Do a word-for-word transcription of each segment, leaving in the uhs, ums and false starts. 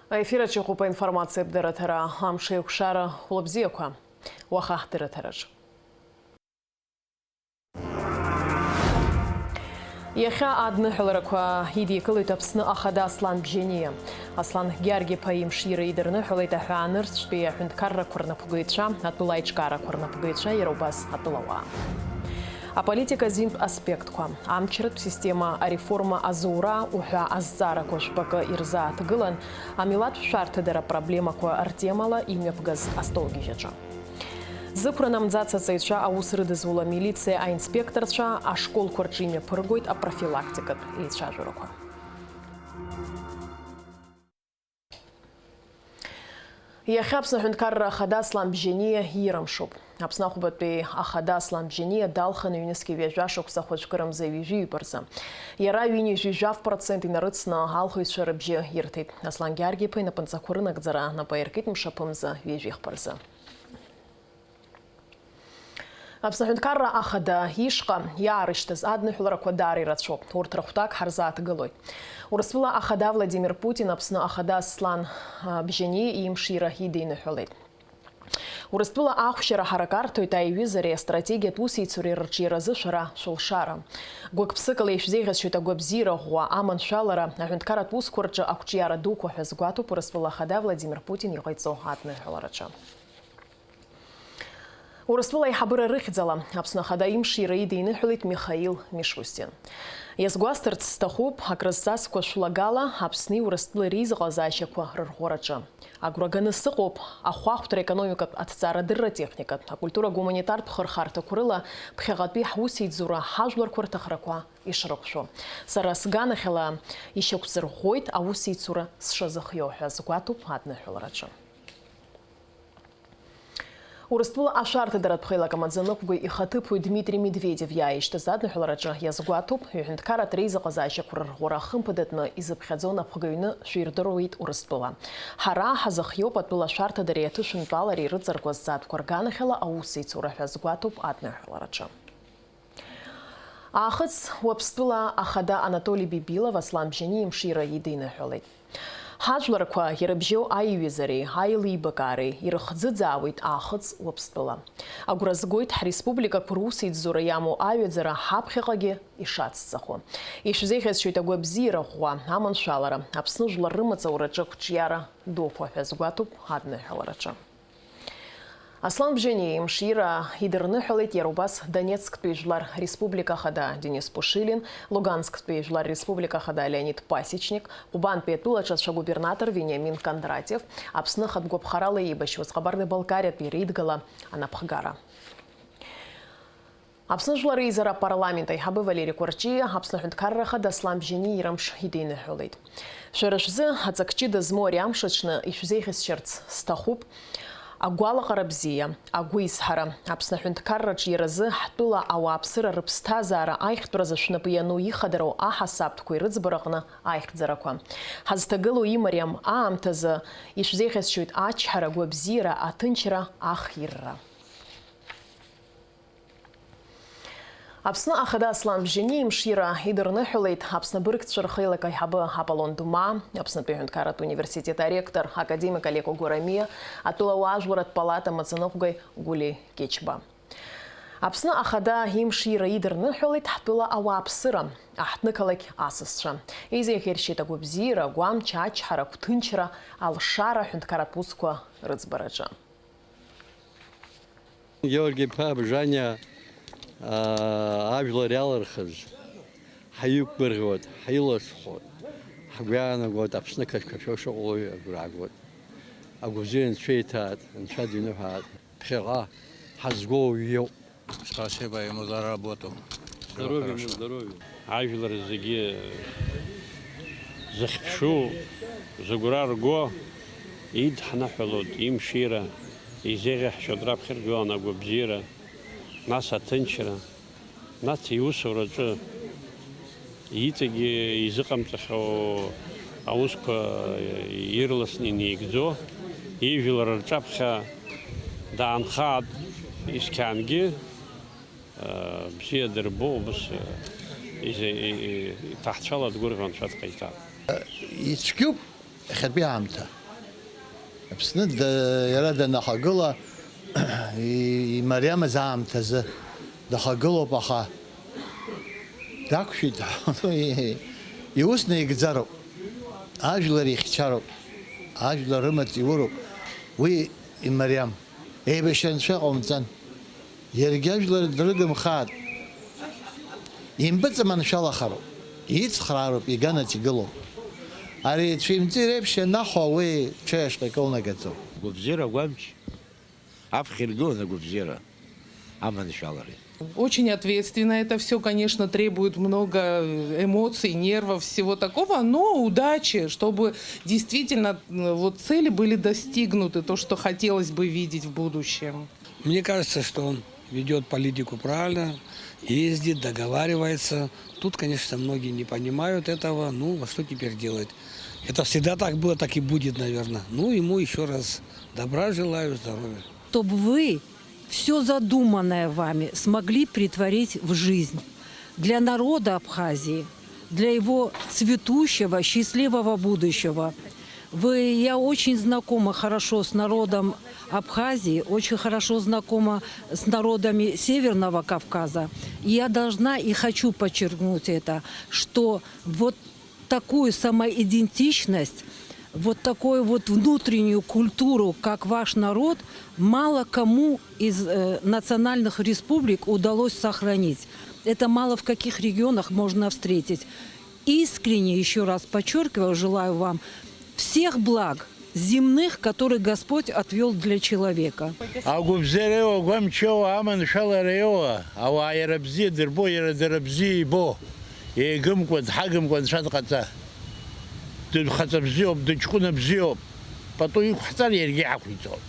Аефир аҿы иҟоуп аинформациатә дырраҭара, амш еиқәшара, хәлыбзиақәа. Уаха ҳдырраҭараҿы. Иахьа адныҳәаларақәа идикылоит Аԥсны Ахада Аслан Бжьаниа. Аслан Гьаргь-иԥа имшира идырныҳәалеит аҳәаанырцәтәи аҳәынҭқаррақәа рнапхгаҩцәа, атәыла аиҿкаарақәа рнапхгаҩцәа, иара убас атәылауаа. Аполитика азинтә аспектқәа, амчратә система ареформа азура уҳәа азҵаарақәа жәпакы ирзааҭгылан, амилаҭ шәарҭадара проблемақәа ртемала имҩаԥгаз астолгьежь аҿы. Зықәра намӡац аҵаҩцәа аус рыдызуло амилициа аинспекторцәа ашколқәа рҿы имҩаԥыргоит апрофилактикатә еицәажәарақәа. Иахьа Аԥсны Аҳәынҭқарра Ахада Аслан Бжьаниа ирымшуп. Аԥсны ахәбатәи Ахада Аслан Бжьаниа далхын ҩнызқьи ҩажәа шықәса хәыҷкырымза ҩажәи ҩба рзы. Иара ҩынҩажәи жәаф процент инарыцны алхыҩцәа рыбжьы ирҭеит. Аслан Гьаргь-иԥа инапынҵақәа рынагӡара нап аиркит мшаԥымза ҩажәи хԥа рзы. Аԥсны Аҳәынҭқарра Ахада ишҟа иаарышьҭыз адныҳәаларақәа даара ирацәоуп. Урҭ рыхәҭак ҳарзааҭгылоит. Урыстәыла Ахада Владимир Путин Аԥсны Ахада Аслан, а, Бжьаниа имшира идиныҳәалеит. Урыстәыла ахәшьара ҳарак арҭоит аиҩызареи астратегиатә усеицуреи рырҿиаразы шәара шәылшара. Гәык-ԥсыкала ишәзеиӷьасшьоит агәабзиара ӷәӷәа, аманшәалара, аҳәынҭқарратә усқәа рҿы ақәҿиара дуқәа ҳәа згәаҭоуп Урыстәыла Ахада Владимир Путин иҟаиҵо адныҳәалараҿы. Урыстәыла аиҳабыра рыхьӡала Аԥсны Ахада имшира идиныҳәалеит Михаил Мишустин. Иазгәасҭарц сҭахуп, акрызҵазкуа шәлагала Аԥсни Урыстәылеи реизыҟазаашьақәа рырӷәӷәараҿы. Агәра ганы сыҟоуп ахәаахәҭра, аекономикатә, аҭҵаарадырра, атехникатә, акультура, гуманитартә хырхарҭақәа рыла ԥхьаҟатәи ҳусеицура ҳажәларқәа рҭахрақәа ишрықәшәо. Сара сганахьала ишьақәсырӷәӷәоит аусеицура сшазыхиоу ҳәа азгәаҭоуп адныҳәалараҿы. Урыстәыла ашәарҭадаратә хеилак амаӡаныҟәгаҩ ихаҭыԥуаҩ Дмитри Медведев иааишьҭыз адныҳәалараҿы иазгәаҭоуп, ҩ-ҳәынҭқарратә реизыҟазаашьақәа рырӷәӷәара хымԥадатәны изыԥхьаӡо напхгаҩны шәирдыруеит Урыстәыла. Ҳара ҳазыхиоуп атәыла ашәарҭадареи аҭышәынтәалареи рыҵаркуа зҵаатәқәа рганахьала аусеицура ҳәа азгәаҭоуп адныҳәалараҿы. Аахыҵ Уаԥстәыла ахада Анатоли Бибилов Аслан Бжьаниа имшира идиныҳәалеит. Ҳажәларқәа ирыбжьоу аиҩызареи аилибакаареи ирыхӡыӡаауеит Аахыҵ Уаԥстәыла. Агәра згоит ҳреспубликақәа русеицзура иамоу аҩаӡара ҳаԥхьаҟагьы ишацҵахо. Ишәзеиӷьасшьоит агәабзиара ӷәӷәа, аманшәалара, Аԥсны жәлар рымаҵ аураҿы ақәҿиара дуқәа ҳәа згәаҭоуп адныҳәалараҿы. Аслан Бжьаниа имшира идырныҳәалеит иара убас Донецктәи Жәлар Республика Ахада Денис Пушилин, Лугансктәи Жәлар Республика Ахада Леонид Пасечник, Ҟәбантәи атәылаҿы ацәагубернатор Вениамин Кондратиев, Аԥсны ахатә гәаԥхарала еибашьуаз Ҟабарда-Балкариатәи реидгыла анапхгара. Аԥсны Жәлар Реизара апарламент аиҳабы Валери Кәарҷиа Аԥсны Аҳәынҭқарра Ахада Аслан Бжьаниа ирамш идиныҳәалеит. Шәара шәзы аҵак ҷыда змоу ари амш аҽны ишәзеиӷьасшьарц сҭахуп агәалаҟара бзиа, агәеизҳара, Аԥсны Аҳәынҭқарраҿы иара азы ҳтәыла ауааԥсыра рыԥсҭазаара аихтәразы шәнапы иану ихадароу аҳасабтәқәеи рыӡбараҟны аихьӡарақәа. Ҳазҭагылоу имариам аамҭазы ишәзеиӷьасшьоит ачҳара, агәабзиара, аҭынчра, ахирра. Аԥсны Ахада Аслан Бжьаниа имшира идырныҳәалеит Аԥсны абыргцәа рхеилак аиҳабы Аполлон Думаа, Аԥснытәи аҳәынҭқарратә университет аректор академик Алеко Гәарамиа, атәылауаа ажәларатә палата амаӡаныҟәгаҩ Гәли Кьычба. Аԥсны Ахада имшира идырныҳәалеит ҳтәыла ауааԥсыра, аҳҭнықалақь асасцәа. Изеиӷьасшьеит агәабзиара, агәамч, ачҳара, агәҭынчра, алшара аҳәынҭқарратә усқәа рыӡбараҿы. Георги-иԥа Бжаниа, аа, ажәлар иалырхыз, ҳаиқәгәырӷьоит, ҳаиласхоит, ҳгәы иаанагоит, Аԥсны қашәқашәо шыҟоу агәра аагоит. Агәыбзиа Анцәа иҭааит, Анцәа диныҳәааит. Ԥхьаҟа ҳазго уаҩ иоуп. Спасибо ему за работу. Здоровья ему, здоровья. Ажәлар зегьы зыхьԥшу, зыгәра рго идҳныҳәалоит имшира, изеиӷьаҳшьоит раԥхьа иргыланы агәабзиара, нас аҭынчра, нас иусураҿы иҵегьы изыҟамҵахьоу аусқәа ирласны инеигӡо, ижәлар рҿаԥхьа даанхааит исқьангьы. Бзиа дырбо, убас изы, и-, и-, иҭаҳцәала дгәырӷьо Анцәа дҟаиҵап. Ицәгьоуп, Иахьатәи аамҭа. Аԥсны да-, иара данахагыла, и-, имариамыз аамҭазы дахагылоуп, аха дақәшәеит. Иус наигӡароуп, ажәлар ихьчароуп, ажәлар рымаҵ иуроуп, уи имариам. Еибашьра анцәа ҟаумҵан. Иаргьы ажәлар дрыгымхааит. Импыҵаманшәалахароуп, ицхраароуп, иганаҵ игылоуп. Ари цәимҵи реиԥш ианахәа уи ҽеи ашҟа икылнагаӡом. Гәабзиара агәамч аԥхьа иргылан агәабзиара аманшәалареи. Очень ответственно это все, конечно, требует много эмоций, нервов, всего такого, но удачи, чтобы действительно, м, вот цели были достигнуты, то, что хотелось бы видеть в будущем. Мне кажется, что он ведёт политику правильно, ездит, договаривается. Тут, конечно, многие не понимают этого. Ну, а что теперь делать? Это всегда так было, так и будет, наверное. Ну, ему ещё раз добра желаю, здоровья. Чтоб вы всё задуманное вами смогли претворить в жизнь для народа Абхазии, для его цветущего, счастливого будущего. Вы, я очень знакома хорошо с народом Абхазии, очень хорошо знакома с народами Северного Кавказа. И я должна и хочу подчеркнуть это, что вот такую самоидентичность, вот такую вот внутреннюю культуру, как ваш народ, мало кому из, э, национальных республик удалось сохранить. Это мало в каких регионах можно встретить. Искренне, ещё раз подчёркиваю, желаю вам всех благ земных, которые Господь отвёл для человека. Агәыбзиареи агәамчи аманшәалареи ауаа иара бзиа дырбо, иара дара бзиа ибо, еигымкәа, дҳагымкәа Анцәа дҟаҵа. Дыԥхаҵа бзиоуп, дыҷкәына бзиоуп. Пату иқәҳҵар иаргьы иҳақәиҵоит.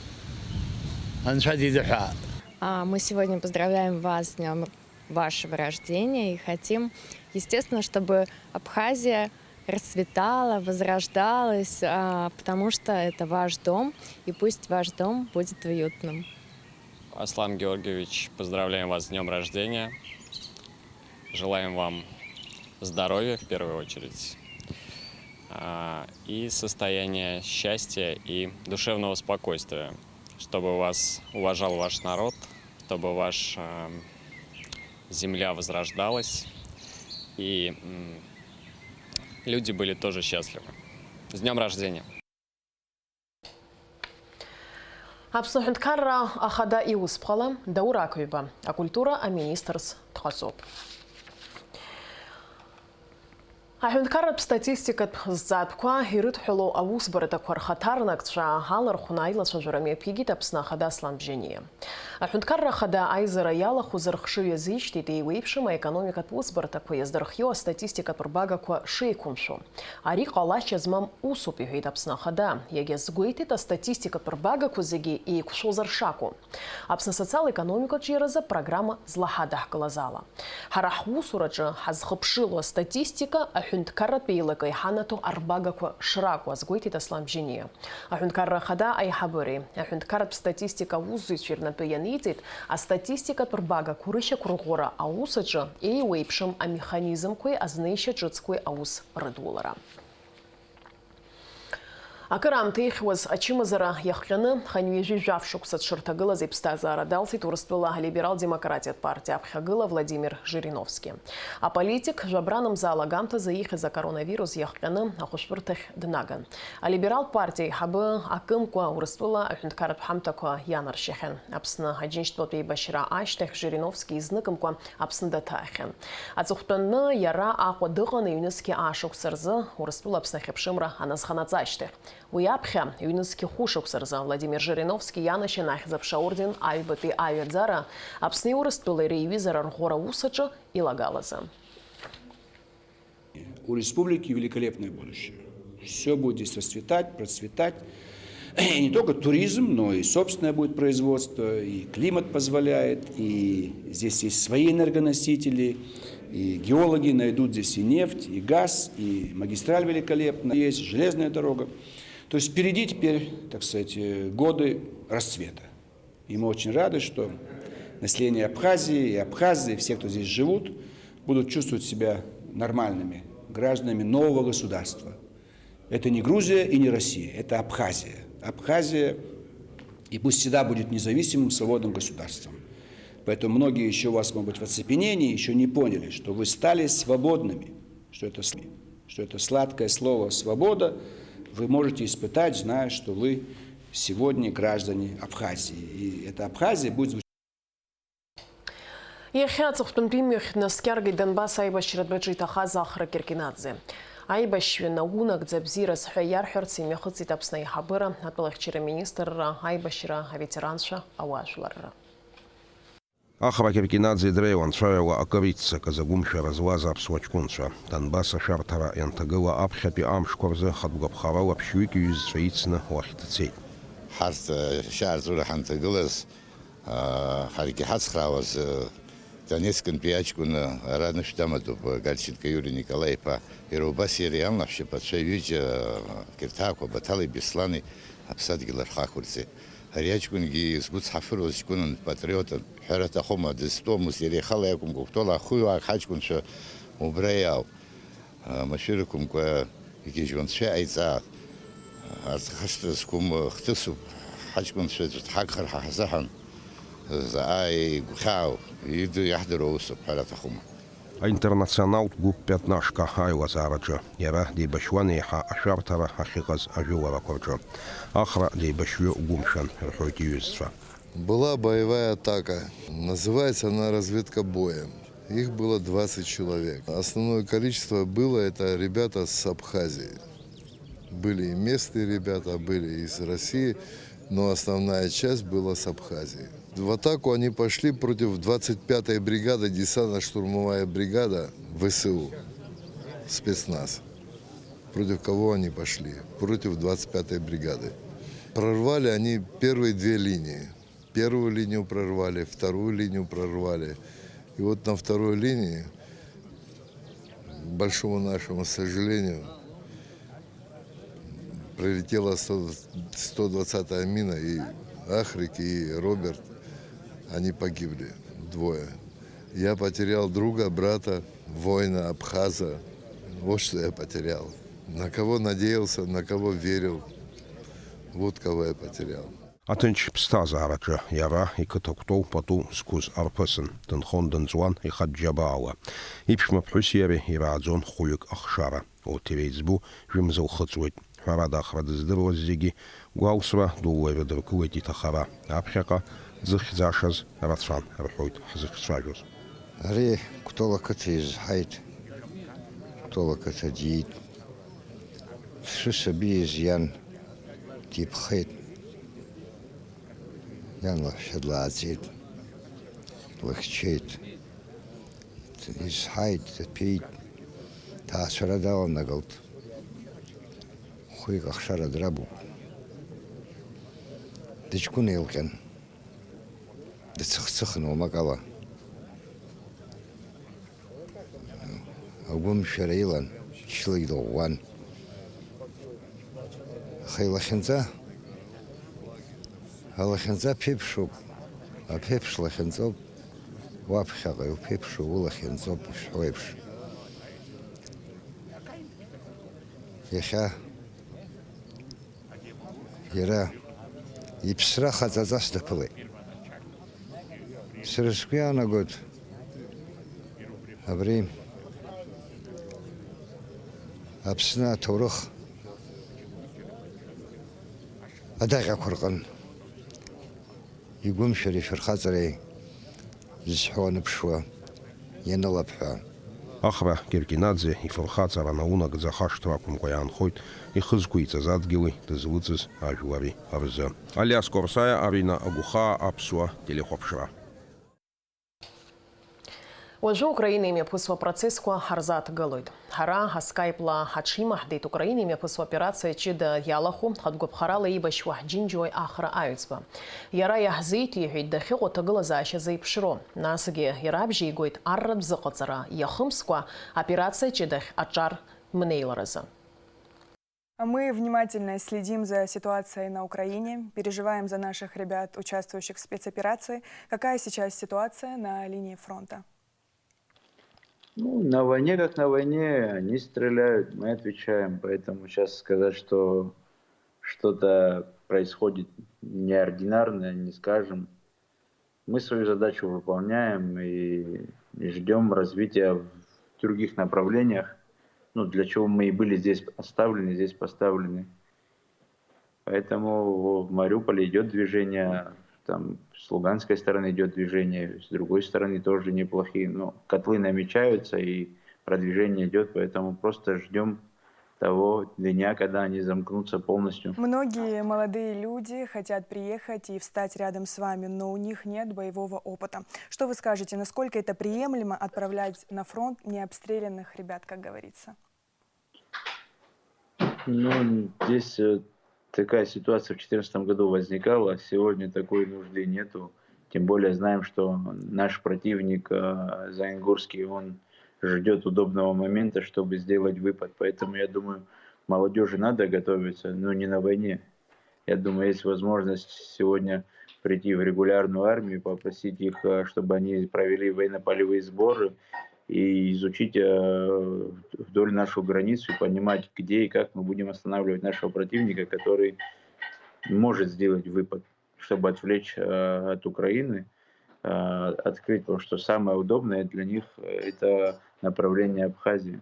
Анцәа дидыҳәаа. А, мы сегодня поздравляем вас с днём вашего рождения и хотим, естественно, чтобы Абхазия расцветала, возрождалась, а, потому что это ваш дом, и пусть ваш дом будет уютным. Аслан Георгиевич, поздравляем вас с днём рождения. Желаем вам здоровья в первую очередь, а, и состояния счастья и душевного спокойствия, чтобы вас уважал ваш народ, чтобы ваш, а, земля возрождалась, и, м, люди были тоже счастливы. С днём рождения! Аԥсны Аҳәынҭқарра Ахада иусԥҟала Даур Ақҩба акультура аминистрс дҟаҵоуп. Аҳәынҭқарратә статистикатә зҵаатәқәа ирыдҳәалоу аусбарҭақәа рхаҭарнакцәа алархәны аилацәажәара мҩаԥигеит Аԥсны Ахада Аслан Бжьаниа. Аҳәынҭқарра Ахада аизара иалахәыз рыхшыҩ азишьҭит, еиуеиԥшым аекономикатә усбарҭақәа иаздырхиоу астатистикатә рбагақәа шеиқәымшәо. Ари ҟалашьа змам усуп, иҳәеит Аԥсны Ахада. Иагьазгәеиҭеит, астатистикатә рбагақәа зегьы еиқәшәозар шакәу. Аԥсны асоциал-економикатә ҿиаразы апрограмма злаҳадаҳкылаз ала. Ҳара ҳусураҿы ҳазхыԥшыло астатистика аҳәынҭқарратә еилакы иҳанаҭо арбагақәа шракәу азгәеиҭеит Аслан Бжьаниа. Аҳәынҭқарра Ахада аиҳабыреи аҳәынҭқарратә статистика аусзуҩцәеи рнапы ианиҵеит астатистикатә рбагақәа рышьақәырӷәӷәара аус аҿы еиуеиԥшым амеханизмқәеи азнеишьа ҿыцқәеи аус рыдулара. Акыраамҭа ихьуаз ачымазара иахҟьаны, хынҩажәи жәаф шықәса дшырҭагылаз иԥсҭазаара далҵит Урыстәыла алиберал-демократиатә партиа аԥхьагыла Владимир Жириновски. Аполитик жәабранамза алагамҭазы ихьыз акоронавирус иахҟьаны ахәышәтәырҭахь днаган. Алибералтә партиа аиҳабы акымкәа Урыстәыла аҳәынҭқарратә ҳамҭақәа ианаршьахьан. Аԥсны Аџьынџьтәылатә еибашьра ашьҭахь Жириновски изныкымкәа Аԥсны даҭаахьан. Аҵыхәтәаны иара Аҟәа дыҟан ҩнызқьи аашықәса рзы Урыстәыла Аԥсны ахьыԥшымра аназханаҵа ашьҭахь. Уи аԥхьа, ҩнызқьи хәышықәса рзы Владимир Жириновски ианашьан Ахьӡ-аԥша аорден аҩбатәи аҩаӡара Аԥсни Урыстәылеи реиҩызара рӷәӷәара аус аҿы илагалазы. У республики великолепное будущее. Все будет здесь расцветать, процветать. И не только туризм, но и собственное будет производство, и климат позволяет, и здесь есть свои энергоносители, и геологи найдут здесь и нефть, и газ, и магистраль великолепная есть, железная дорога. То есть впереди теперь, так сказать, э, годы расцвета. И мы очень рады, что население Абхазии и абхазы, и все, кто здесь живут, будут чувствовать себя нормальными гражданами нового государства. Это не Грузия и не Россия, это Абхазия. Абхазия, и пусть всегда будет независимым, свободным государством. Поэтому многие еще у вас, может быть, в оцепенении, еще не поняли, что вы стали свободными, что это, с- что это сладкое слово «свобода» вы можете испытать, зная, что вы сегодня граждане Абхазии. И эта Абхазия будет звучать. Иахьа аҵыхәтәантәи мҩахь днаскьаргеит Донбасс аибашьратә аҿы иҭахаз Ахра Киркинадзе. Аибашьҩы наунагӡа бзиараз ҳәа иарҳәарц имҩахыҵит Аԥсны аиҳабыра, атәылахьчара министрра, аибашьра аветеранцәа, ауаажәларра. Ахра Киркинадзе дреиуан, цәаҩала акыр иццакыз, агәымшәара зуаз аԥсуа ҷкәынцәа. Донбасс ашәарҭара ианҭагыла аԥхьатәи амшқәа рзы хатә гәаԥхарала ԥшьҩык иҩызцәа ицны уахь дцеит. Ҳарҭ ашьаарҵәыра ҳанҭагылаз, ҳаргьы ҳацхраауаз, Донецкынтәи аҷкәын ара анышә дамадоуп, Гальченко Иури Николаи-иԥа. Иара убас иара иалнаҳәшьа ԥацәа ҩыџьа, Кьырҭаақәа Баҭали Беслани, аԥсадгьыл рхы ақәырҵеит. Ари аҷкәынгьы згәы цҳафыруаз ҷкәынын, патриотын. Ҳәара аҭахума, дызтәомызт, иара ихала иакәымкәа, гәҭала ахәыҩаак ҳаҷкәынцәа убра иаауп. Машәырақәымкәа игьежьуа анцәа иҟаиҵа, арҭ хашҭра зқәым хҭысуп, ҳаҷкәынцәа аӡә дҳагхар ҳа ҳзыҳәан заҟа игәхьаау, иду иаҳдыруа усуп, ҳәара аҭахума. Аинтернационалтә гәыԥ Пятнашка аилазаараҿы иара деибашьуан еиҳа ашәарҭара ахьыҟаз ажәыларақәа рҿы. Ахра деибашьҩы гәымшәан, рҳәоит иҩызцәа. Была боевая атака. Называется она разведка боем. Их было двадцать человек. Основное количество было это ребята с Абхазии. Были и местные ребята, были из России, но основная часть была с Абхазии. В атаку они пошли против двадцать пятой бригады, десантно-штурмовая бригада В С У, спецназ. Против кого они пошли? Против двадцать пятой бригады. Прорвали они первые две линии. Первую линию прорвали, вторую линию прорвали. И вот на второй линии, к большому нашему сожалению, прилетела сто двадцатая мина, и Ахрик, и Роберт, они погибли, двое. Я потерял друга, брата, воина, абхаза. Вот что я потерял. На кого надеялся, на кого верил, вот кого я потерял. Аҭынч ԥсҭазаараҿы иара иқыҭа Кәтол пату зқәыз арԥысын, дынхон-дынҵуан ихатә џьабаала. Иԥшәма ԥҳәыси иареи ирааӡон хәҩык ахшара. Урҭ иреиҵбу жәымз лхыҵуеит. Ҳәарада, Ахра дыздыруаз зегьы гәалсра дула ирыдыркылеит иҭахара. Аԥхьаҟа дзыхьӡашаз рацәан, рҳәоит ҳзыхцәажәоз. Ари Кәтол ақыҭа изҳаит. Кәтол ақыҭа диит. Ԥшьышықәса бзиаз иан диԥхеит. Иан лаҳәшьа длааӡеит, длыхьчеит. Изҳаит, дҭәеит, ҭаацәара даланагалт. Хәҩык ахшара драбуп. Дыҷкәына илҟьан, дцыхцыхын уамак ала. Агәымшәара илан, ҽылагь дыӷәӷәан. Аха илахьынҵа, алахьынҵа ԥеиԥшуп, аԥеиԥш лахьынҵоуп, уаԥхьаҟа иуԥеиԥшу улахьынҵоуп ишҳәо еиԥш. Иахьа Иара иԥсра хаҵаҵас даԥылеит. Сара сгәы иаанагоит абри Аԥсны аҭоурых адаҟьақәа рҟын. Игәымшәареи шәырхаҵареи зысҳәо аныԥшуа ианылап ҳәа. Ахра Киркинаӡе ифырхаҵара наунагӡа хашҭра ақәымкәа иаанхоит ихызқәиҵаз адгьыли дызлыҵыз ажәлари рзы. Алиас Корсаиа, Арина Агәхаа, Аԥсуа телехәаԥшра. Уажәы Украина имҩаԥысуа апроцессқәа ҳарзааҭгылоит. Ҳара ҳаскаипла ҳаҽимаҳдеит Украина имҩаԥысуа операциа ҷыда иалахәу, хатә гәаԥхарала еибашьуа ҳџьынџьуаҩ Ахра Аҩӡба. Иара иаҳзеиҭеиҳәеит дахьыҟоу аҭагылазаашьа зеиԥшроу. Насгьы ирабжьеигоит арратә зыҟаҵара иахымскәа операциа ҷыдахь аҿар мнеиларазы. Мы внимательно следим за ситуацией на Украине, переживаем за наших ребят, участвующих в спецоперации. Какая сейчас ситуация на линии фронта? Ну, на войне как на войне, они стреляют, мы отвечаем. Поэтому сейчас сказать, что что-то происходит неординарное, не скажем. Мы свою задачу выполняем и ждем развития в других направлениях. Ну, для чего мы и были здесь оставлены, здесь поставлены. Поэтому в Мариуполе идет движение, там с луганской стороны идет движение, с другой стороны тоже неплохие. Ну, котлы намечаются и продвижение идет, поэтому просто ждем того дня, когда они замкнутся полностью. Многие молодые люди хотят приехать и встать рядом с вами, но у них нет боевого опыта. Что вы скажете, насколько это приемлемо отправлять на фронт необстрелянных ребят, как говорится? Ну, здесь э, такая ситуация в четырнадцатом году возникала, сегодня такой нужды нету. Тем более знаем, что наш противник э, Зайнгурский, он ждет удобного момента, чтобы сделать выпад. Поэтому, я думаю, молодежи надо готовиться, но не на войне. Я думаю, есть возможность сегодня прийти в регулярную армию, попросить их, э, чтобы они провели военно-полевые сборы и изучить э, вдоль нашу границу, и понимать, где и как мы будем останавливать нашего противника, который может сделать выпад, чтобы отвлечь э, от Украины, э, открыть, потому что самое удобное для них э, это направление Абхазии.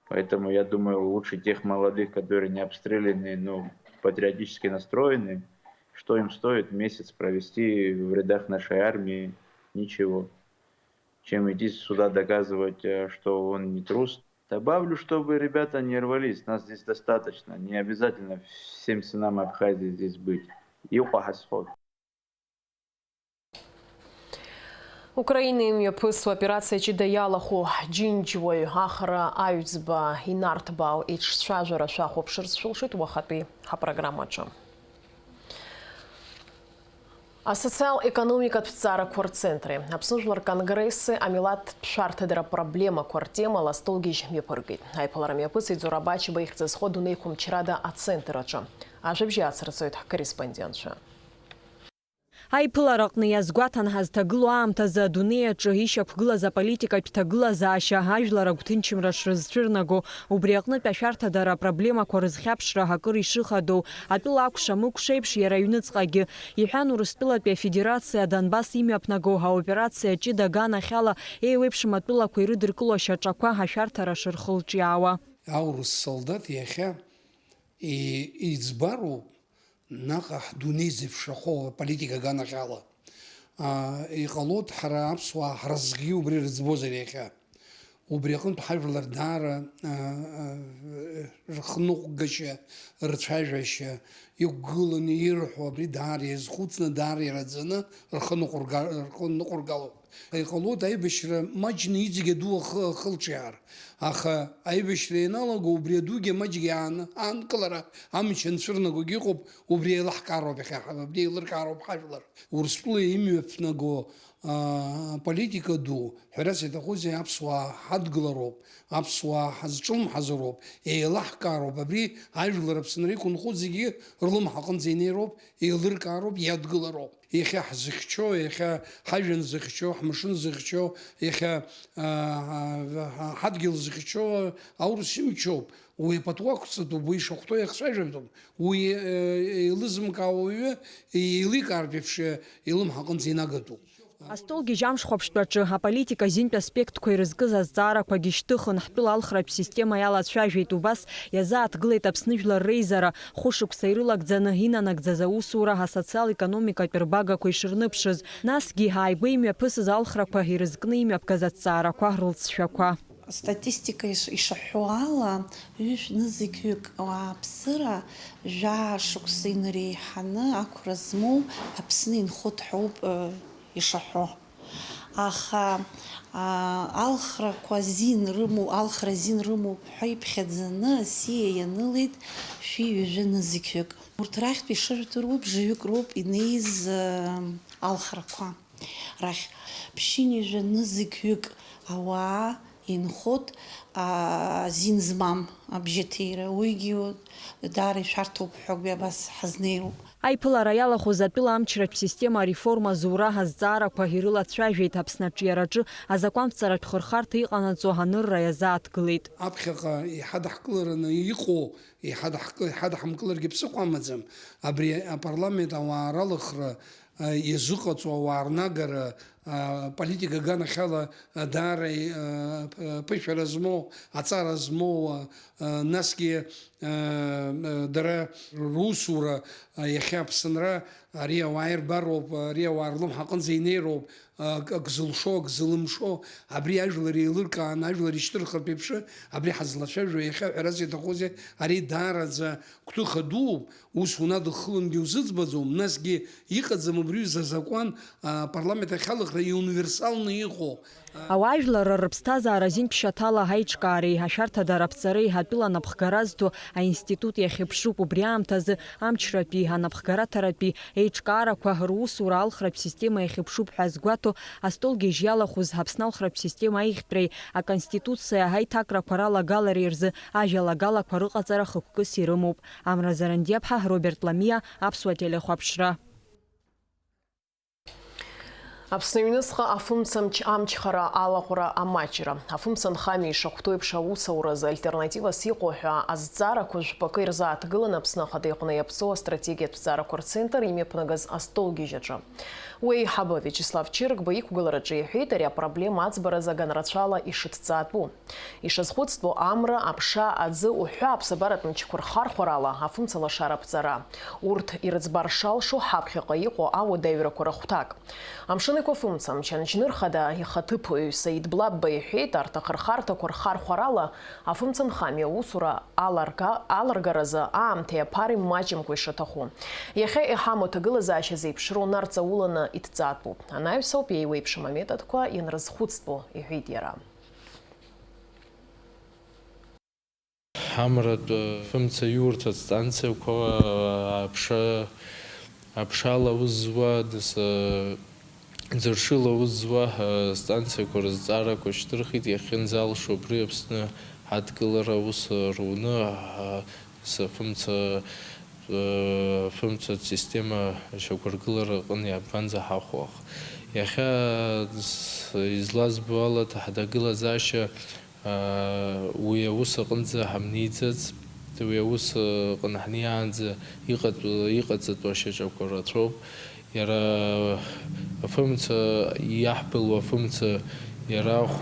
Поэтому я думаю, лучше тех молодых, которые не обстреляны, но патриотически настроены, что им стоит месяц провести в рядах нашей армии? Ничего. Чем идти сюда доказывать, э, что он не трус. Добавлю, чтобы ребята не рвались, нас здесь достаточно. Не обязательно всем сынам Абхазии здесь быть. Иҟоу ҳазхоит. Украина имҩаԥысуа аоперациа ҷыда иалахәу Џьынџьуаҩ Ахра Аҩӡба инарҭбаау еиҿцәажәара шәахәаԥшырц шәылшоит уахатәи ҳапрограммаҿы. Асоциал-економикатә ҭҵаарақәа рцентри Аԥсны Жәлар Конгресси амилаҭтә шәарҭадара проблемақәа ртемала астолгьежь мҩаԥыргеит. Аиԥылара мҩаԥысит Зураб Ачба ихьӡ зху адунеиқәымчрада ацентр аҿы. Ажәабжь иацырҵоит ҳкорреспондентцәа. Аиԥылараҟны иазгәаҭан ҳазҭагылоу аамҭазы адунеи аҿы ишьақәгылаз аполитикатә ҭагылазаашьа, ажәлар агәҭынчымра шрызцәырнаго, убри аҟнытә ашәарҭадара апроблемақәа рызхьаԥшра акыр ишыхадоу, атәыла акәша-мыкәша еиԥш иара аҩныҵҟагьы, иҳәан Урыстәылатәи Афедерациа Донбасс имҩаԥнаго аоперациа ҷыда аганахьала еиуеиԥшым атәылақәа ирыдыркыло ашьаҿақәа ашәарҭара шырхылҿиаауа. Аурыс солдаҭ иахьа иӡбароуп, наҟ ҳдунеи зеиԥшрахо аполитика аганахьала. Иҟалоит ҳара аԥсуаа ҳразҟгьы убри рыӡбозар иахьа. Убри аҟынтә ҳажәлар даара рхныҟәгашьа, рцәажәашьа, иқәгыланы ирҳәо абри даара иазхәыцны, даара ираӡаны рхы ныҟәырга-, рхы ныҟәыргалоит. Иҟалоит аибашьра маҷны иҵегь аду ахы ахылҿиаар, аха аибашьра ианалаго убри адугьы маҷгьы аан-, аанкылара амч анцәырнагогьы ыҟоуп, убри еилаҳкаароуп иахьа, абри еилыркаароуп ҳажәлар. Урыстәыла имҩаԥнаго, аа, аполитика ду, ҳәарас иаҭахузеи, аԥсуаа ҳадгылароуп, аԥсуаа ҳазҿлымҳазароуп, еилаҳкаароуп, абри ажәлар Аԥсынра иқәынхо зегьы рлымҳа аҟынӡа инеироуп, еилыркаароуп, иадгылароуп. Иахьа ҳзыхьчо, иахьа ҳажәҩан зыхьчо, ҳмашын зыхьчо, иахьа, аа, ҳадгьыл зыхьчо аурыс имчоуп. Уи апату ақәҵатәуп, уи ишахәҭоу иахцәажәатәуп, уи, э, еилызымкаауа уаҩы еиликаартә еиԥш, э, илымҳа аҟынӡа инагатәуп. Астолгьежь амшхәаԥштәаҿы аполитика азинтә аспектқәа ирызкыз азҵаарақәагьы шьҭыхын, ҳтәыла алхратә система иалацәажәеит, убас иазааҭгылеит Аԥсны Жәлар Реизара, хәышықәса ирылагӡаны инанагӡаз аусура асоциал-економикатә рбагақәа ишырныԥшыз, насгьы ааигәа имҩаԥысыз алхрақәа ирызкны имҩаԥгаз азҵаарақәа рылҵшәақәа. Астатистика ишаҳәо ала, ҩышә нызқьҩык ауааԥсыра жәаа шықәса инареиҳаны ақәра змоу Аԥсны инхоит ҳәоуп ишаҳәо. Аха алхрақәа азин рымоу, алхра азин рымоуп ҳәа иԥхьаӡаны асиа ианылеит шәи ҩажәа нызқьҩык. Урҭ рахьтә ишыжәдыруа бжаҩык роуп инеиз алхрақәа. Рахь ԥшьынҩажәа нызқьҩык ауаа Инхоит азин змам абжьаҭира, уигьы даара ишәарҭоуп ҳәа абас ҳазнеиуоуп. Аиԥылара иалахәыз атәыла амчратә система ареформа азура азҵаарақәа ирылацәажәеит, Аԥсны аҿиараҿы азакәанԥҵаратә хырхарҭа иҟанаҵо анырра иазааҭгылеит. Аԥхьаҟа иҳадаҳкылараны иҟоу, иҳадаҳкы-, иҳадаҳамкыларгьы ԥсыхәа амаӡам, абри апарламент ауаа ралыхра, а, иазыҟаҵо ауаа рнагара, а, политика аганахьала, а, даара, а, п-, ԥышәара змоу, аҵара змоу, а, а, насгьы, а, а, дара русура, а, иахьа Аԥсынра, ари ауаа ирбароуп, ари ауаа рлымҳа аҟынӡа инеироуп, а, ак, ак зылшо, ак зылымшо, абри ажәлар еилыркааны, ажәлар ишьҭырхыртә еиԥш, абри ҳазлацәажәо иахьа ҳәарас иаҭахузеи, ари даараӡа гәҭыха дууп. Ус унадыххылангьы узыӡбаӡом, насгьы иҟаӡам убри аҩыза азакәан, а, апарламент ахь алыхра иуниверсалны иҟоу. Ауаажәларра рыԥсҭазаара азин ԥшьаҭала аиҿкаареи ашәарҭадара аԥҵареи атәыла анапхгара зҭо аинститут иахьыԥшуп, убри аамҭазы амчратәи, анапхгараҭаратәи еиҿкаарақәа русура алхратә система иахьыԥшуп ҳәа азгәаҭо астолгьежь иалахәыз Аԥсны алхратә система аиӷьтәреи Аконституциа аиҭакрақәа ралагалареи рзы ажәалагалақәа рыҟаҵара хықәкыс ирымоуп. Амра Зарандиаԥҳа, Роберт Ламиа, Аԥсуа телехәаԥшра. Аԥсны аҩныҵҟа афымцамч амчхара алаҟәра амаҷра. Афымца нхамҩа ишахәҭоу еиԥш аус ауразы альтернативас иҟоу ҳәа азҵаарақәа жәпакы ирзааҭгылан Аԥсны Ахада иҟны иаԥҵоу астратегиатә ҵаарақәа рцентр имҩаԥнагаз астолгьежь аҿы. Уи аиҳабы Виачеслав Чырыгба иқәгылараҿы иҳәеит ари апроблема аӡбаразы аганрацәала ишыҭҵаатәу. Ишазхәыцтәу, амра, аԥша, аӡы уҳәа аԥсабаратә мчқәа рхархәарала афымцалашара аԥҵара, урҭ ирыӡбар шалшо ҳаԥхьаҟа иҟоу ауадаҩрақәа рыхәҭак. Амшын Еиқәа афымцамч анџьныр хада ихаҭыԥуаҩ Саид Блабба иҳәеит, арҭ ахырхарҭақәа рхархәарала афымца нхамҩа аусура аларга-, аларгаразы аамҭеи аԥареи маҷымкәа ишаҭаху. Иахьа иҳамоу аҭагылазаашьа зеиԥшроу нарҵауланы иҭҵаатәуп. Анаҩс ауп еиуеиԥшым аметодқәа ианрызхәыцтәу, иҳәеит иара. Ҳамратә фымца иурҭа станциақәа, аԥша, аԥшала аус зуа, дас-, ӡыршыла аус зуа, станциақәа рызҵаарақәа шьҭырхит, иахьынӡалшо абри Аԥсны ҳадгылара аус руны, ас-, афымца, афымцатә система ашьақәыргылара аҟны иаабганӡа ҳахәах. Иахьа с-, излазбо ала, ҳҭагылазаашьа Уи аус аҟынӡа ҳамниӡац, уи аус аҟны ҳнеиаанӡа иҟатә-, иҟаҵатәу ашьаҿақәа рацәоуп. Иара афымца, иаҳбылуа афымца, иара ахә-,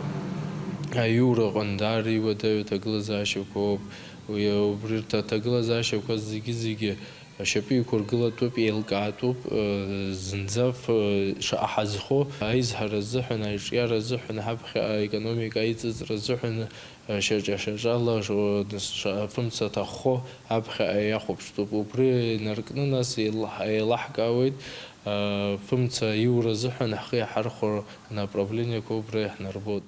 аиура аҟны даара иуадаҩу аҭагылазаашьақәоуп. Уи, убри рҭ-, аҭагылазаашьақәа зегьы-зегьы Ашьапы иқәыргылатәуп, еилкаатәуп, э, зынӡа ф-, шаҟа ҳазхо, аизҳара азыҳәан, аиҿиара азыҳәан, ҳаԥхьаҟа аекономика аиҵыҵра азыҳәан, э, шьаҿа-шьаҿала, э, ш-, афымца аҭаххо аԥхьаҟа иахәаԥштәуп. Убри инаркны, нас, еилаҳ-, еилаҳкаауеит, э, афымца аиура азыҳәан ҳхы иаҳархәо анаправлениақәа убра иаҳнарбоит.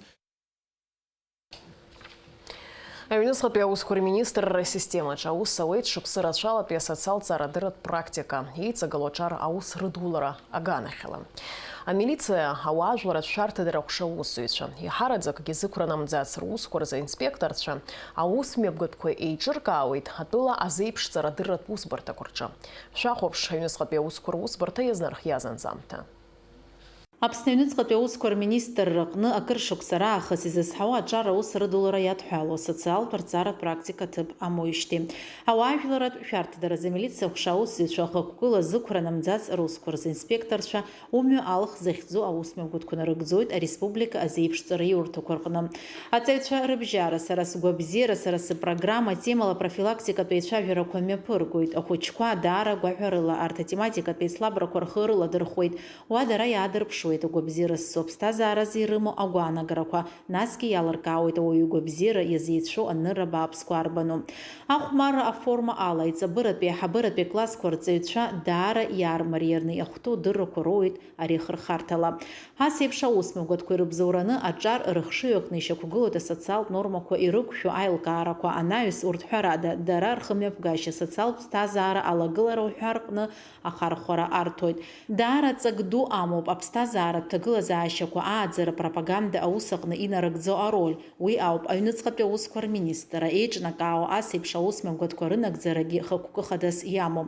Аҩныҵҟатәи аусқәа рминистрра асистемаҿы аус ауеит шықәсы рацәалатәи асоциалтә ҵарадырратә практика, еиҵагылоу аҿар аус рыдулара аганахьала. Амилициа, ауаажәларратә шәарҭадара аҟәша аусзуҩцәа, иҳараӡакгьы зықәра намӡац русқәа рзы аинспекторцәа аус мҩаԥгатәқәа еиҿыркаауеит атәыла азеиԥш ҵарадырратә усбарҭақәа рҿы. Шәахәаԥш, аҩныҵҟатәи аусқәа русбарҭа иазнархиаз анҵамҭа. Аԥсны аҩныҵҟатәи аусқәа рминистрра аҟны акыр шықәса раахыс изызҳауа аҿар аус рыдулара иадҳәалоу асоциалтә рҵаратә практика ҭыԥ амоуижьҭеи, ауаажәларратә шәарҭадаразы амилициа аҟәша аусзуҩцәа ахықәкыла зықәра намӡац русқәа рзы инспекторцәа умҩа алх захьӡу аус мҩаԥгатәқәа нарыгӡоит ареспублика азеиԥш ҵараиурҭақәа рҟны. Аҵаҩцәа рыбжьара, сара сгәабзиара, сара сыпрограмма темала профилактикатә еицәажәарақәа мҩаԥыргоит. Ахәыҷқәа даара гәаҳәарыла арҭ атематикатә еицлабрақәа рхы рыладырхәуеит. Уа дара иаадырԥшуеит агәабзиара зцу аԥсҭазааразы ирымоу агәаанагарақәа, насгьы иалыркаауеит ауаҩы игәабзиара иазеицәоу анырра бааԥсқәа арбану. Ахәмарра аформа ала, аиҵабыратәи аиҳабыратәи аклассқәа рҵаҩцәа даара иаармариараны иахәҭоу дыррақәа роуеит ари ахырхарҭала. Ас еиԥш аус мҩаԥгатәқәа ирыбзоураны аҿар рыхшыҩ аҟны ишьақәгылоуп асоциалтә нормақәа ирықәшәо аилкаарақәа, анаҩс урҭ, ҳәарада, дара рхымҩаԥгашьа асоциалтә ԥсҭазаара алагылара уҳәа рҟны ахархәара арҭоит. Даара ҵак ду амоуп аԥсҭазаара Аԥсҭазааратә ҭагылазаашьақәа ааӡара апропаганда аус аҟны инарыгӡо ароль, уи ауп аҩныҵҟатәи аусқәа рминистрра еиҿнакаауа ас еиԥш аус мҩаԥгатәқәа рынагӡарагьы хықәкы хадас иамоу.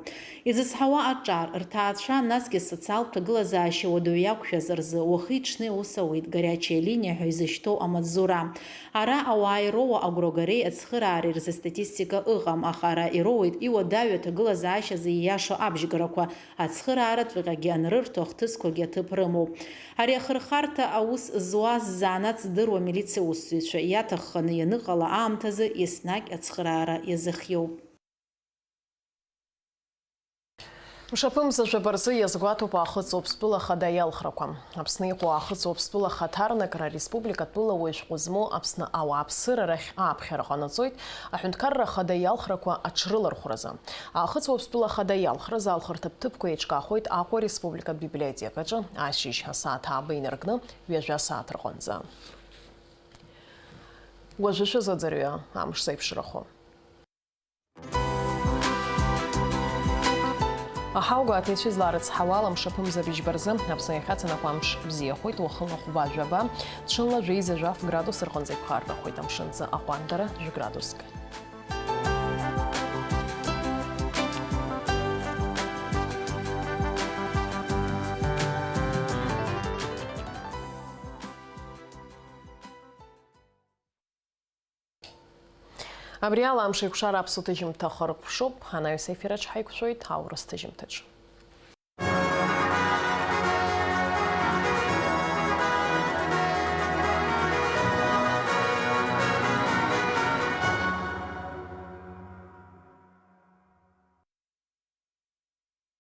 Изызҳауа аҿар, рҭаацәа, насгьы асоциалтә ҭагылазаашьа уадаҩ иақәшәаз рзы уахи-ҽни аус ауеит горячая линия ҳәа изышьҭоу амаҵзура. Ара ауаа ироуа агәрагареи ацхыраареи рзы статистика ыҟам, аха ара ироуеит иуадаҩу аҭагылазаашьазы ииашоу абжьгарақәа, ацхырааратә ҟьаҟьагьы анрырҭо ахҭысқәагьы аҭыԥ рымоуп. Ари ахырхарҭа аус зуаз ззаанаҵ здыруа амилициа усзуҩцәа иаҭахханы ианыҟала аамҭазы еснагь ацхыраара иазыхиоуп. Мшаԥымза жәаба рзы иазгәаҭоуп Аахыҵ Уаԥстәыла Ахада иалхрақәа. Аԥсны иҟоу Аахыҵ Уаԥстәыла ахаҭарнакра республикатәыла уаҩ шәҟәы змоу Аԥсны ауааԥсыра рахь ааԥхьара ҟанаҵоит Аҳәынҭқарра Ахада иалхрақәа аҽрылархәразы. Аахыҵ Уаԥстәыла Ахада иалхразы алхырҭатә ҭыԥқәа еиҿкаахоит Аҟәа республикатә библиотекаҿы ашьыжь асааҭ ааба инаркны ҩажәа сааҭ рҟынӡа. Уажәы шәазыӡырҩы амш зеиԥшрахо. Аҳауа гәаҭеицәа изларыцҳауа ала, мшаԥымза быжьба рзы Аԥсны иахьацанакуа амш бзиахоит, уахынла хәба жәаба, ҽынла жәеиза жәаф градус рҟынӡа иԥхаррахоит, амшынҵа аҟәандара жәградуск. Абри ала амш еиқәшара аԥсуа ҭыжьымҭа хыркәшоуп, анаҩс аефираҿ ҳаиқәшәоит аурыс ҭыжьымҭаҿы.